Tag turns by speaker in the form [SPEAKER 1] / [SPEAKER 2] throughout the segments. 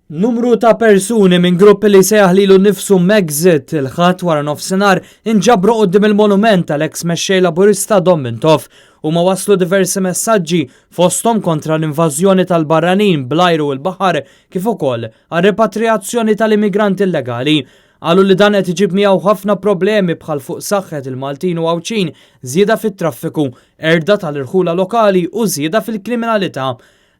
[SPEAKER 1] Numru ta' persuni minn grupp li sejjaħ lilu nnifsu Megxit il-Ħadd wara nofsinhar inġabru quddiem il-monument tal-eks mexxej Laburista Dom Mintoff. Huma wasslu diversi messaġġi fosthom kontra l-invażjoni tal-barranin bl-ajru u l-baħar kif ukoll għar-ripatrijazzjoni tal-immigranti illegali. Qalu li dan qed iġib miegħu ħafna problemi bħal fuq saħħet il-Maltin u Għawdxin, żieda fit-traffiku, qerda tal-irħula lokali u żieda fil-kriminalità.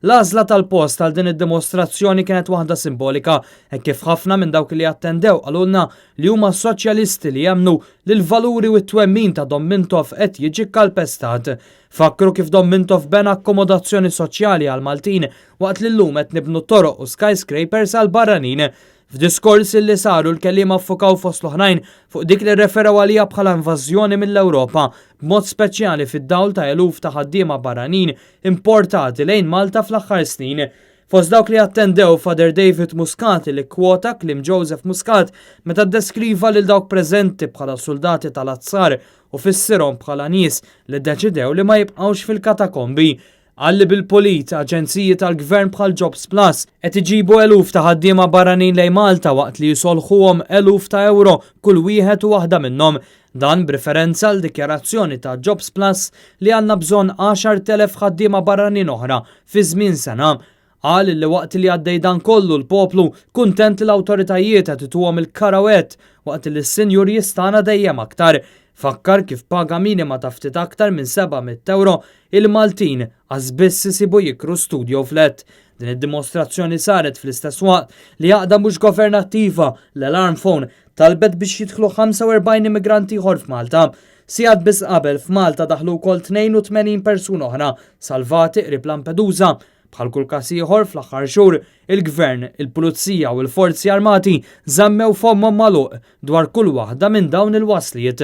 [SPEAKER 1] L-għażla tal-post għal din id-dimostrazzjoni kienet waħda simbolika, hekk kif ħafna minn dawk li attendew qalulna li huma soċjalisti li jemmnu li l-valuri u t-twemmin ta' Dom Mintoff qed jiġi kkalpestat. Fakkru kif Dom Mintoff bena akkomodazzjoni soċjali għall-Maltin waqt li llum qed nibnu toroq u skyscrapers għall-barranin. F'diskors li saru l-kelliema ffukaw fost l-oħrajn fuq dik li rreferew għaliha bħala invażjoni mill-Ewropa, b'mod speċjali fid-dawl ta' eluf ta' ħaddiema barranin importati lejn Malta fl-aħħar snin. Fost dawk li attendew Father David Muscat li kkwota kliem Joseph Muscat meta ddeskriva lil dawk preżenti bħala suldati tal-azzar u fissirhom bħala nies li ddeċidew li ma jibqgħux fil-katakombi. Qal li bil-pulit, aġenziji tal-Gvern bħal Jobs Plus qed iġibu eluf ta' ħaddiema barranin lejn Malta waqt li jisolħuhom eluf ta' ewro kull wieħed u waħda minnhom. Dan b'riferenza għal dikjarazzjoni ta' Jobs Plus li għandna bżonn 10,000 ħaddiema barranin oħra fi żmien sena. Qal li waqt li għaddej dan kollu l-poplu kuntent li l-awtoritajiet qed ituhom il-karawett waqt li s-sinjur jistagħna dejjem aktar. Fakkar kif paga minima ta' ftit aktar minn 700 ewro il-Maltin qas biss isibu jikru studio flat. Din id-dimostrazzjoni saret fl-istess waqt li għaqda mhux governattiva, l-Alarm Phone, talbet biex jidħlu 45 immigrant ieħor f'Malta. Sigħat biss qabel f'Malta daħlu wkoll 82 persuna oħra salvati qrib Lampedusa. Bħal kull każ ieħor fl-aħħar xhur, il-Gvern, il-Pulizija u l-Forzi Armati żammew fommhom magħluq dwar kull waħda minn dawn il-wasliet.